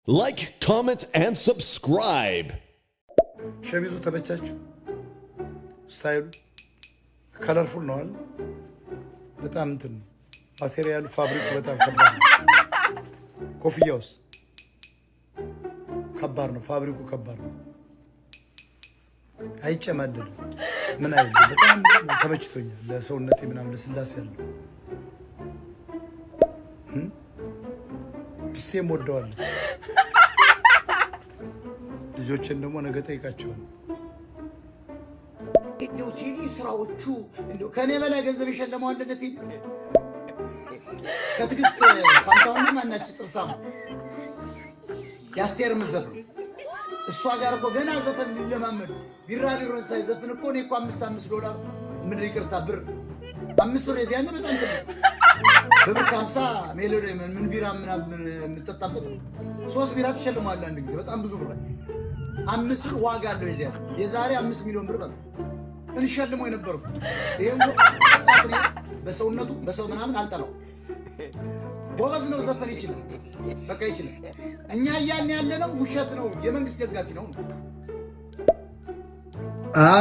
Like, comment, and subscribe. ሸሚዙ ተመቻችሁ? Style ኡ colorful ነው አለ። በጣም እንትን ነው material ኡ፣ fabric ኡ በጣም ከባድ ነው። ኮፍያውስ ከባድ ነው። Fabric ኡ ከባድ ነው። አይጨማደድም። ምን አይልም። በጣም ተመችቶኛል። ለሰውነቴ ምናምን ልስላሴ ያለው፣ ሚስቴም ወደዋለች። ልጆችን ደግሞ ነገ ጠይቃቸዋለሁ። እንደው ቴዲ ስራዎቹ እንደው ከእኔ በላይ ገንዘብ የሸለመው አለ እንደ ቴዲ? ከትዕግስት ፋንታሁን ማናች ጥርሳም የአስቴር ምዘፍነው እሷ ጋር እኮ ገና ዘፈን ሊለማመዱ ቢራቢሮን ሳይዘፍን እኮ እኔ እኮ 5 5 ዶላር፣ ምን ይቅርታ ብር፣ 5 ብር የዚያኔ በጣም ትልቅ፣ በብር ከ50 ሜሎዲ ምን ቢራ ምናምን የምጠጣበት ነው። ሶስት ቢራ ትሸልመዋለህ አንድ ጊዜ፣ በጣም ብዙ ብር። 5 ብር ዋጋ አለው የዚያኔ፣ የዛሬ 5 ሚሊዮን ብር በቃ እንሸልመው የነበረው። ይሄን ወጣት እኔ በሰውነቱ በሰው ምናምን አልጠላው። ጎበዝ ነው፣ ዘፈን ይችላል፣ በቃ ይችላል። እኛ እያልን ያለ ነው ውሸት ነው፣ የመንግስት ደጋፊ ነው።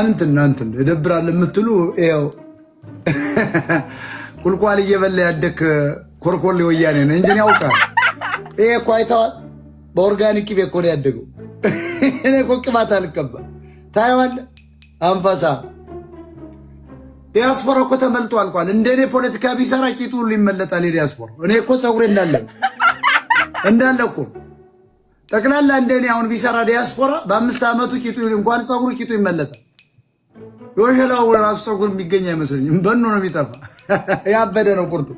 እንትን እንትን ይደብራል የምትሉ ይኸው ቁልቋል እየበላ ያደክ ኮርኮሌ ወያኔ ነው እንጂ ያውቃል። ይሄ እኮ አይተዋል። በ organic ቅቤ እኮ ነው ያደገው። እኔ እኮ ቅባት አልቀባ፣ ታየዋለህ። አንፈሳ ዲያስፖራ እኮ ተመልጦ አልቋል። እንደኔ ፖለቲካ ቢሰራ ቂጡ ሁሉ ይመለጣል። የዲያስፖራ እኔ እኮ ፀጉሬ እንዳለ እንዳለ እኮ ጠቅላላ እንደኔ አሁን ቢሰራ ዲያስፖራ በ5 ዓመቱ ቂጡ እንኳን ፀጉሩ ቂጡ ይመለጣል። የወሸላው ራሱ ፀጉር የሚገኝ አይመስለኝም። በኖ ነው የሚጠፋ። ያበደ ነው ቁርጡ።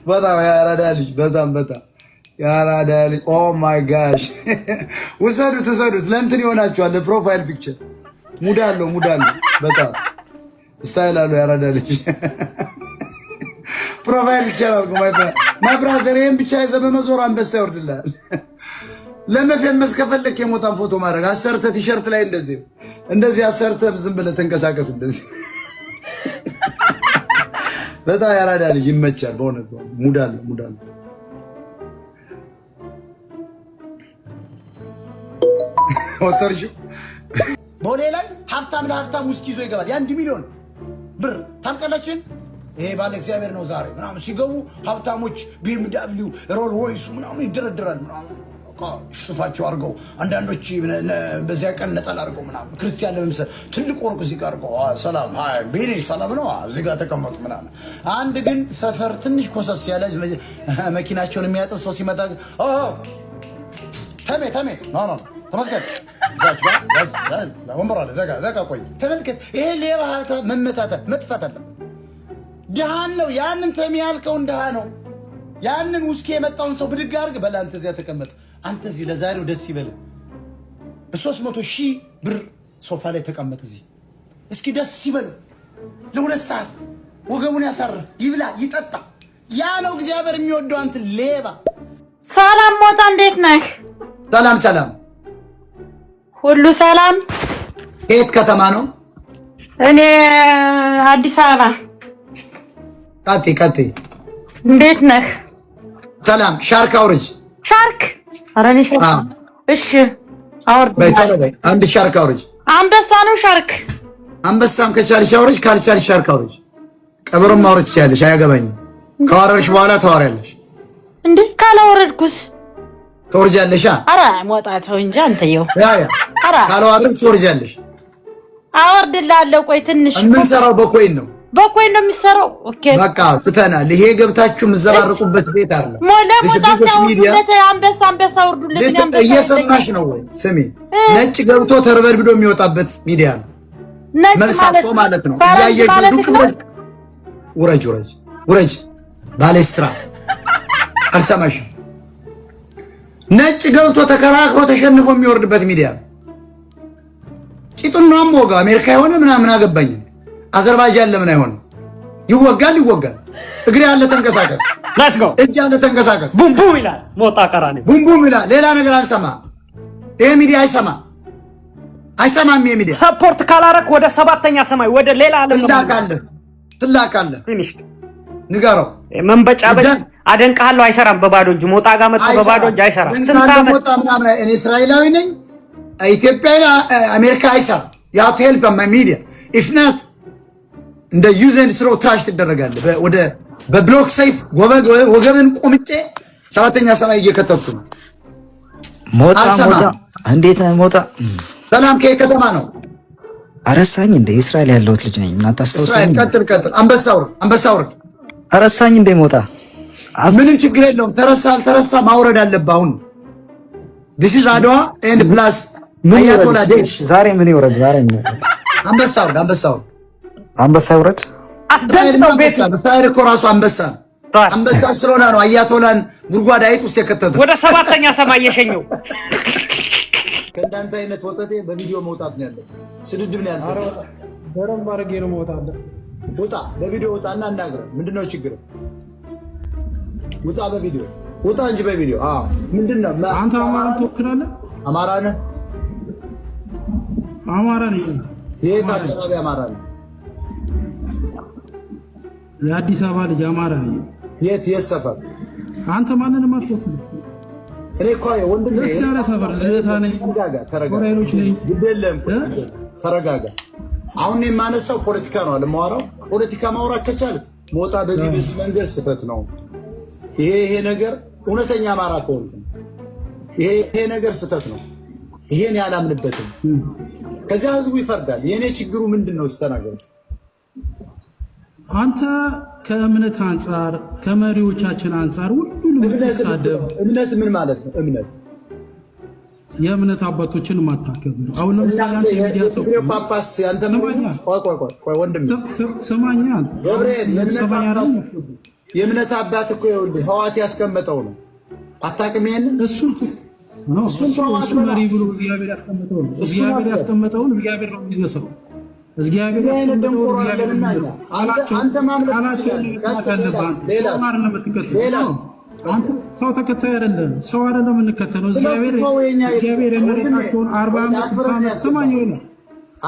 በጣም ያራዳ ልጅ፣ በጣም በጣም ያራዳ ልጅ። Oh my gosh፣ ውሰዱት፣ ውሰዱት። ለእንትን ይሆናችኋል። ለ profile picture mood አለው፣ mood አለው። በጣም style አለው። ያራዳ ልጅ profile picture አድርጎ my brother፣ ይሄን ብቻ ይዘህ በመዞር አንበሳ ይወርድልሃል። ለመፌመስ ከፈለክ የሞጣን ፎቶ ማድረግ አሰርተ ቲሸርት ላይ እንደዚህ እንደዚህ አሰርተ ዝም ብለህ ተንቀሳቀስ። እንደዚህ በጣም ያራዳ ልጅ ይመቻል። በእውነት mood አለው፣ mood አለው። ወሰርሽው። ቦሌ ላይ ሀብታም ለሀብታም ውስኪ ይዞ ይገባል። የ1 ሚሊዮን ብር ታምቃላችን። ይሄ ባለ እግዚአብሔር ነው ዛሬ ምናምን ሲገቡ ሀብታሞች BMW Rolls Royce ኡ ምናምን ይደረደራል ምናምን ሱፋቸው አድርገው፣ አንዳንዶች በዚያ ቀን ነጠላ አድርገው ምናምን ክርስቲያን ለመምሰል ትልቅ ወርቅ እዚህ ጋር አድርገው፣ ሰላም hi ቢኒ ሰላም ነው እዚህ ጋር ተቀመጡ ምናምን። አንድ ግን ሰፈር ትንሽ ኮሰስ ያለ መኪናቸውን የሚያጥብ ሰው ሲመጣ ተሜ ተሜ፣ no no ተመስገን ወንበር አለ ዘጋ ዘጋ ቆይ ተመልከት። ይሄ ሌባ ሀብታ መመታተል መጥፋት አለበት። ድሃን ነው ያንን ተሜ ያልከውን ድሃ ነው። ያንን ውስኪ የመጣውን ሰው ብድግ አድርግ በላ፣ አንተ እዚያ ተቀመጥ፣ አንተ እዚህ ለዛሬው ደስ ይበል። በ300,000 ብር ሶፋ ላይ ተቀመጥ እዚህ እስኪ ደስ ይበል። ለ2 ሰዓት ወገቡን ያሳርፍ፣ ይብላ፣ ይጠጣ። ያ ነው እግዚአብሔር የሚወደው። አንተ ሌባ። ሰላም ሞጣ፣ እንዴት ነህ? ሰላም ሰላም። ሁሉ ሰላም? የት ከተማ ነው? እኔ አዲስ አበባ። ቀጥይ ቀጥይ። እንዴት ነህ? ሰላም። ሻርክ አውርጅ። ሻርክ? ኧረ እኔ ሻርክ። እሺ አወርድ። በይ ቶሎ በይ። አንድ ሻርክ አውርጅ። አንበሳ ነው ሻርክ? አንበሳም ከቻልሽ አውርጅ፣ ካልቻልሽ ሻርክ አውርጅ። ቀበሮም ማውረድ ትችያለሽ። አያገባኝም። ካወረድሽ በኋላ ታወሪያለሽ። እንዴ ካላወረድኩስ? ትወርጃለሽ። ኧረ ሞጣ ተው እንጂ አንተየው። Yeah yeah። ኧረ ካላወረድሽ ትወርጃለሽ። አወርድልሃለሁ። ቆይ ትንሽ። የምንሰራው በ coin ነው። በ coin ነው የሚሰራው። Okay። በቃ ትተናል። ይሄ ገብታችሁ የምዘባርቁበት ቤት አለ። ለሞጣ ሲያወርዱለት አንበሳ አንበሳ አውርዱለት። እኔ አንበሳ። እየሰማሽ ነው ወይ? ስሚ፣ ነጭ ገብቶ ተርበድብዶ የሚወጣበት ሚዲያ ነው። ነጭ መልስ አጥቶ ማለት ነው። ፈረንጅ እያየሽ ማለት ዱቅ ነው። ብለሽ ውረጅ፣ ውረጅ፣ ውረጅ። ባሌስትራ አልሰማሽም። ነጭ ገብቶ ተከራክሮ ተሸንፎ የሚወርድበት ሚዲያ ነው። ቂጡን ነው የምወጋው። አሜሪካ የሆነ ምናምን አገባኝ። አዘርባይጃን ለምን አይሆንም? ይወጋል፣ ይወጋል። እግሬ አለ ተንቀሳቀስ፣ Let's go. እጅ አለ ተንቀሳቀስ። ቡም ቡም ይላል ሞጣ ቀራኒ። ቡም ቡም ይላል። ሌላ ነገር አንሰማ። ይሄ ሚዲያ አይሰማ፣ አይሰማም። ይሄ ሚዲያ Support ካላረክ ወደ ሰባተኛ ሰማይ ወደ ሌላ ዓለም ነው። ትላካለህ፣ ትላካለህ። Finish. ንገረው። መንበጫበጭ። አደንቅሃለሁ። አይሰራም በባዶ እጅ ሞጣ ጋር መጥቶ በባዶ እጅ አይሰራም። ስንት ዓመት ሞጣ ምናምን እኔ እስራኤላዊ ነኝ፣ ኢትዮጵያዊ፣ አሜሪካ አይሰራም። You have to help my media, if not እንደ use and throw trash ትደረጋለህ። ወደ በ block ሰይፍ ወገብን ቆምጬ ሰባተኛ ሰማይ እየከተትኩ ነው። ሞጣ ሞጣ፣ እንዴት ነህ ሞጣ? ሰላም፣ ከየት ከተማ ነው? አረሳኝ እንደ እስራኤል ያለሁት ልጅ ነኝ። ምን አታስታውሰኝ? ቀጥል ቀጥል። አንበሳ ውረድ፣ አንበሳ ውረድ። አረሳኝ እንደ ሞጣ? ምንም ችግር የለውም። ተረሳ አልተረሳ ማውረድ አለብህ አሁን። This is አድዋ and plus አያቶላ ዴ ዛሬ ምን ይውረድ? ዛሬ ምን ይውረድ? አንበሳ ውረድ፣ አንበሳ ውረድ፣ አንበሳ ይውረድ። አስደንግጠው ቤት እስራኤል እኮ ራሱ አንበሳ ነው። አንበሳ ስለሆነ ነው አያቶላን ጉድጓድ አይጥ ውስጥ የከተተው። ወደ ሰባተኛ ሰማይ የሸኘው። ከእንዳንተ አይነት ወጠጤ በቪዲዮ መውጣት ነው ያለው። ስድድብ ነው ያለው። በደንብ አድርጌ ነው መውጣለሁ። ውጣ፣ በቪዲዮ ውጣና እናግረህ። ምንድነው ችግር? ውጣ፣ በቪዲዮ ውጣ እንጂ በቪዲዮ። አዎ፣ ምንድነው? አንተ አማራን ትወክላለህ? አማራ ነህ? አማራ ነኝ። የት አካባቢ አማራ ነህ? የአዲስ አበባ ልጅ አማራ ነኝ። የት የት ሰፈር? አንተ ማንንም አትወክልም። እኔ እኮ ወንድሜ ደስ ያለ ሰፈር ልደታ ነኝ። ተረጋጋ፣ ተረጋጋ። ኃይሎች ነኝ። ግድ የለህም፣ ተረጋጋ። አሁን የማነሳው ፖለቲካ ነው አለ የማወራው። ፖለቲካ ማውራት ከቻልክ ሞጣ በዚህ በዚህ መንገድ ስህተት ነው፣ ይሄ ይሄ ነገር፣ እውነተኛ አማራ ከሆንክ ይሄ ይሄ ነገር ስህተት ነው፣ ይሄን ያላምንበትም። ከዚያ ህዝቡ ይፈርዳል። የእኔ ችግሩ ምንድን ነው ስተናገር? አንተ ከእምነት አንጻር ከመሪዎቻችን አንጻር ሁሉንም የምትሳደብ። እምነት ምን ማለት ነው? እምነት የእምነት አባቶችን ማታከብር። አሁን ለምሳሌ አንተ የሚዲያ ሰው ጳጳስ ያንተ ቆይ ቆይ ቆይ ቆይ ወንድሜ ስማኛ ገብርኤል፣ የእምነት አባት እኮ ይኸውልህ ህዋት ያስቀመጠው ነው። አታውቅም ይሄንን? እሱን እሱ መሪ ብሎ እግዚአብሔር ያስቀመጠው ነው። እግዚአብሔር ያስቀመጠውን እግዚአብሔር ነው የሚነሳው። እግዚአብሔር ያስቀመጠውን እግዚአብሔር ነው የሚነሳው። ቃላቸውን መስማት አለብህ። አንተ ሰው አይደለም የምትከተለው። አንተ ሰው ተከታይ አይደለም፣ ሰው አይደለም የምንከተለው። እግዚአብሔር የመረጣቸውን 40 ዓመት 60 ዓመት ስማኝ፣ ይሆናል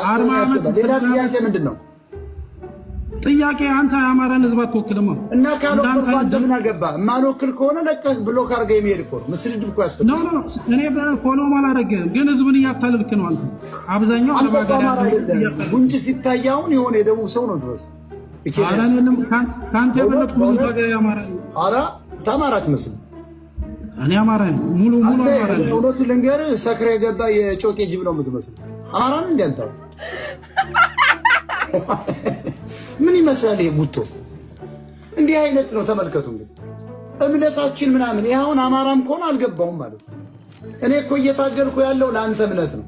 40 ዓመት ሌላ ጥያቄ ምንድን ነው? ጥያቄ አንተ የአማራን ህዝብ አትወክልም። እና ካልወከልኩ አንተ ምን አገባህ? የማልወክል ከሆነ ለቀህ block አድርገህ የሚሄድ እኮ ነው። ምስድድብ እኮ ያስፈልጋል። No, no፣ እኔ follow ም አላደረግህም፣ ግን ህዝብን እያታለልክ ነው አንተ። አብዛኛው አረብ ሀገር ያለው ጉንጭ ሲታይ አሁን የሆነ የደቡብ ሰው ነው ድረስ። ከአንተ የበለጥኩ ብዙ ታጋይ አማራ ነኝ። ኧረ አንተ አማራ አትመስልም። እኔ አማራ ነኝ፣ ሙሉ ሙሉ አማራ ነኝ። እውነቱን ልንገርህ፣ ሰክረህ የገባ የጮቄ ጅብ ነው የምትመስለው። አማራ ነህ እንደ አንተ? ምን ይመስላል ይሄ ጉቶ? እንዲህ አይነት ነው። ተመልከቱ እንግዲህ እምነታችን ምናምን። ይህ አሁን አማራም ከሆነ አልገባውም ማለት ነው። እኔ እኮ እየታገልኩ ያለው ለአንተ እምነት ነው።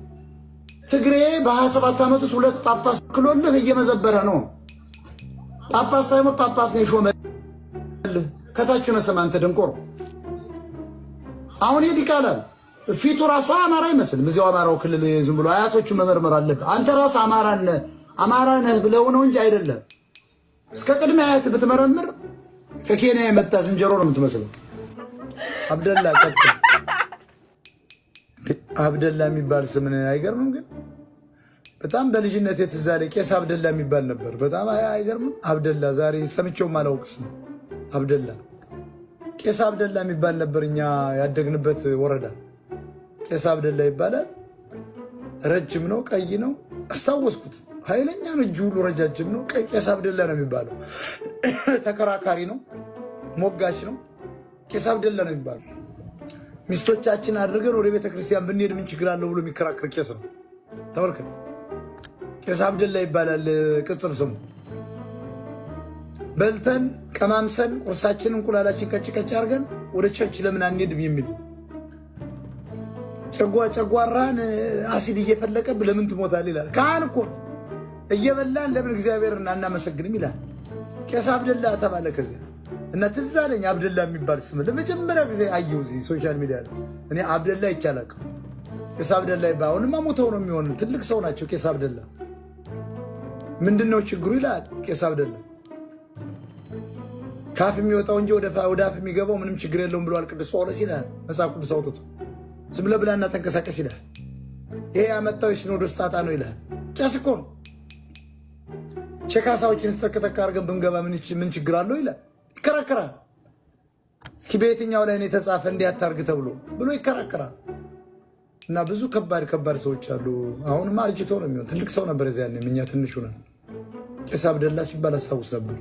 ትግሬ በ27 ዓመት ውስጥ ሁለት ጳጳስ ክሎልህ እየመዘበረ ነው። ጳጳስ ሳይሆን ጳጳስ ነው የሾመልህ። ከታች ነው ሰማ አንተ ደንቆሮ። አሁን ይሄ ይቃላል። ፊቱ ራሱ አማራ አይመስልም። እዚያው አማራው ክልል ዝም ብሎ አያቶቹ መመርመር አለብህ። አንተ ራስህ አማራ ነህ አማራ ነህ ብለው ነው እንጂ አይደለም። እስከ ቅድመ አያት ብትመረምር ከኬንያ የመጣ ዝንጀሮ ነው የምትመስለው። አብደላ ቀጥል። አብደላ የሚባል ስምን አይገርምም? ግን በጣም በልጅነት የትዝ አለኝ ቄስ አብደላ የሚባል ነበር። በጣም አይገርምም? አብደላ ዛሬ ሰምቼውም አላውቅ ስም አብደላ። ቄስ አብደላ የሚባል ነበር እኛ ያደግንበት ወረዳ። ቄስ አብደላ ይባላል። ረጅም ነው፣ ቀይ ነው። አስታወስኩት። ኃይለኛ ነው፣ እጁ ሁሉ ረጃጅም ነው። ቀይ ቄስ አብደላ ነው የሚባለው። ተከራካሪ ነው፣ ሞጋች ነው። ቄስ አብደላ ነው የሚባለው። ሚስቶቻችን አድርገን ወደ ቤተ ክርስቲያን ብንሄድ ምን ችግር አለው ብሎ የሚከራከር ቄስ ነው። ተመልከት፣ ቄስ አብደላ ይባላል ቅጽል ስሙ። በልተን ቀማምሰን ቁርሳችን እንቁላላችን ቀጭ ቀጭ አድርገን ወደ church ለምን አንሄድም የሚል፣ ጨጓራን አሲድ እየፈለቀብ ለምን ትሞታል ይላል። ካህን እኮ እየበላን ለምን እግዚአብሔርን አናመሰግንም ይላል። ቄስ አብደላ ተባለ። ከዚያ እና ትዝ አለኝ አብደላ የሚባል ስም ለመጀመሪያ ጊዜ አየሁ እዚህ social media ላይ። እኔ አብደላ ይቻላል ቄስ አብደላ ይባል። አሁንማ ሞተው ነው የሚሆኑ ትልቅ ሰው ናቸው። ቄስ አብደላ ምንድን ነው ችግሩ ይላል ቄስ አብደላ። ካፍ የሚወጣው እንጂ ወደ አፍ የሚገባው ምንም ችግር የለውም ብለዋል ቅዱስ ጳውሎስ ይላል። መጽሐፍ ቅዱስ አውጥቶ ዝም ብለህ ብላና ተንቀሳቀስ ይላል። ይሄ ያመጣው የሲኖዶስ ጣጣ ነው ይላል። ቄስ እኮ ነው። ቼካሳዎችን ስተከተካ አድርገን ብንገባ ምን ችግር አለው ይላል። ይከራከራል። እስኪ በየትኛው ላይ ነው የተጻፈ እንዲህ አታርግ ተብሎ ብሎ ይከራከራል። እና ብዙ ከባድ ከባድ ሰዎች አሉ። አሁንማ አርጅቶ ነው የሚሆን፣ ትልቅ ሰው ነበር የዚያኔ፣ እኛ ትንሽ ሆነን። ቄስ አብደላ ሲባል አስታውስ ነበር።